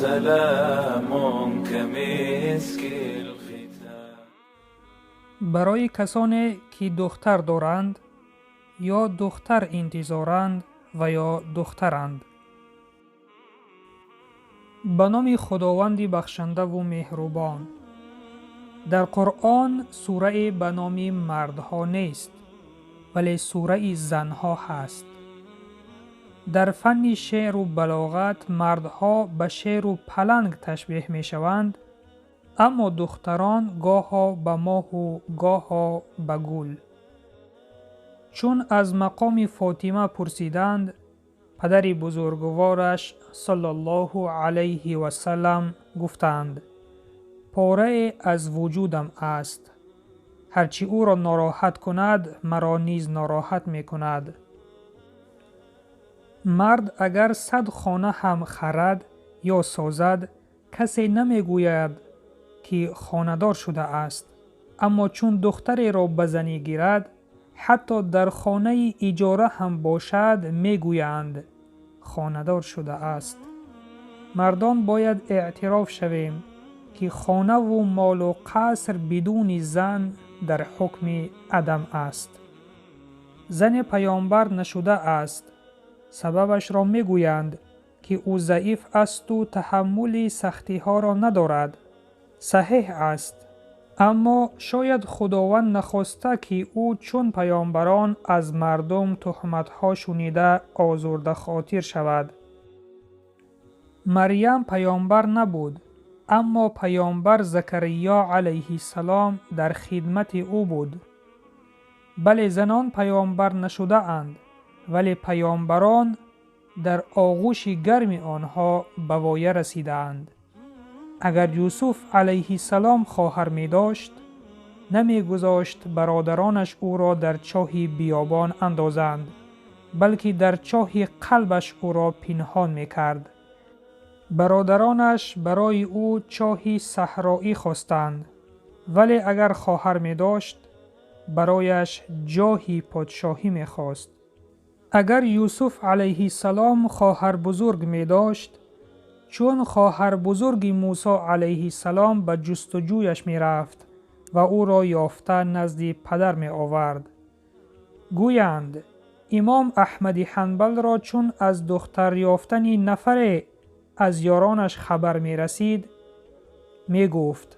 سلام كمسك الختام. Барои касоне, ки духтар доранд ё духтар интизоранд ва ё духтаранд. Ба номи Худованди бахшандаву меҳрубон. Дар Қуръон сурае ба номи мардҳо нест, вале сураи занҳо ҳаст. Дар фанни шеъру балоғат мардҳо ба шеру паланг ташбеҳ мешаванд, аммо духтарон гоҳо ба моҳу гоҳо ба гул. Чун аз мақоми Фотима пурсиданд, падари бузургвораш саллаллоҳу алайҳи васалам гуфтанд: «Порае аз вуҷудам аст. Ҳарчи ӯро нороҳат кунад, маро низ нороҳат мекунад». Мард агар 100 хона ҳам харад ё созад, касе намегӯяд, ки хонадор шудааст, аммо чун духтареро ба занӣ гирад, ҳатто дар хонаи иҷора ҳам бошад, мегӯянд: хонадор шудааст. Мардон бояд эътироф шавем, ки хонаву молу қаср бидуни зан дар ҳукми адам аст. Зане паёмбар нашудааст. Сабабашро мегӯянд, ки ӯ заиф асту таҳаммули сахтиҳоро надорад. Саҳеҳ аст, аммо шояд Худованд нахоста, ки ӯ чун паёмбарон аз мардум туҳматҳо шунида озурдахотир шавад. Марьям паёмбар набуд, аммо паёмбар Закариё алайҳиссалом дар хидмати ӯ буд. Бале, занон паёмбар нашудаанд, вале паёмбарон дар оғӯши гарми онҳо ба воя расидаанд. Агар Юсуф алайҳиссалом хоҳар медошт, намегузошт бародаронаш ӯро дар чоҳи биёбон андозанд, балки дар чоҳи қалбаш ӯро пинҳон мекард. Бародаронаш барои ӯ чоҳи саҳроӣ хостанд, вале агар хоҳар медошт, барояш ҷоҳи подшоҳӣ мехост. Агар Юсуф алайҳиссалом хоҳарбузург медошт, чун хоҳарбузурги Мусо алайҳиссалом ба ҷустуҷӯяш мерафт ва ӯро ёфта назди падар меовард. Гӯянд, имом Аҳмади Ҳанбалро чун аз духтар ёфтани нафаре аз ёронаш хабар мерасид, мегуфт: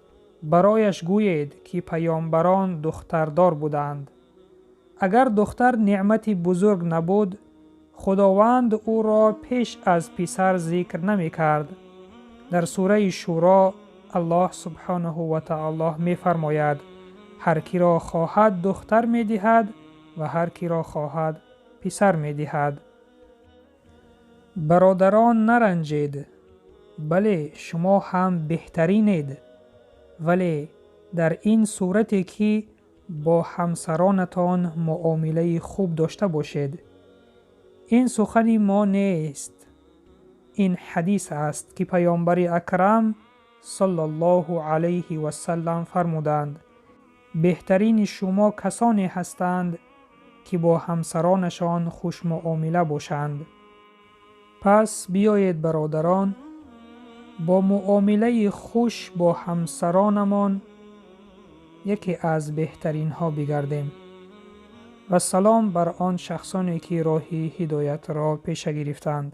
«Барояш гӯед, ки паёмбарон духтардор буданд». Агар духтар неъмати бузург набуд, Худованд ӯро пеш аз писар зикр намекард. Дар сураи Шӯро Аллоҳ субҳонаҳу ва таоло мефармояд: «Ҳар киро хоҳад, духтар медиҳад ва ҳар киро хоҳад, писар медиҳад». Бародарон, наранҷед. Бале, шумо ҳам беҳтаринед, вале дар ин сурате, ки бо ҳамсаронатон муомилаи хуб дошта бошед. Ин сухани мо нест, ин ҳадис аст, ки паёмбари акрам саллаллоҳу алайҳи васаллам фармуданд: «Беҳтарини шумо касоне ҳастанд, ки бо ҳамсаронашон хушмуомила бошанд». Пас биёед, бародарон, бо муомилаи хуш бо ҳамсаронамон яке аз беҳтаринҳо бигардем. Ва салом бар он шахсоне, ки роҳи ҳидоятро пеша гирифтанд.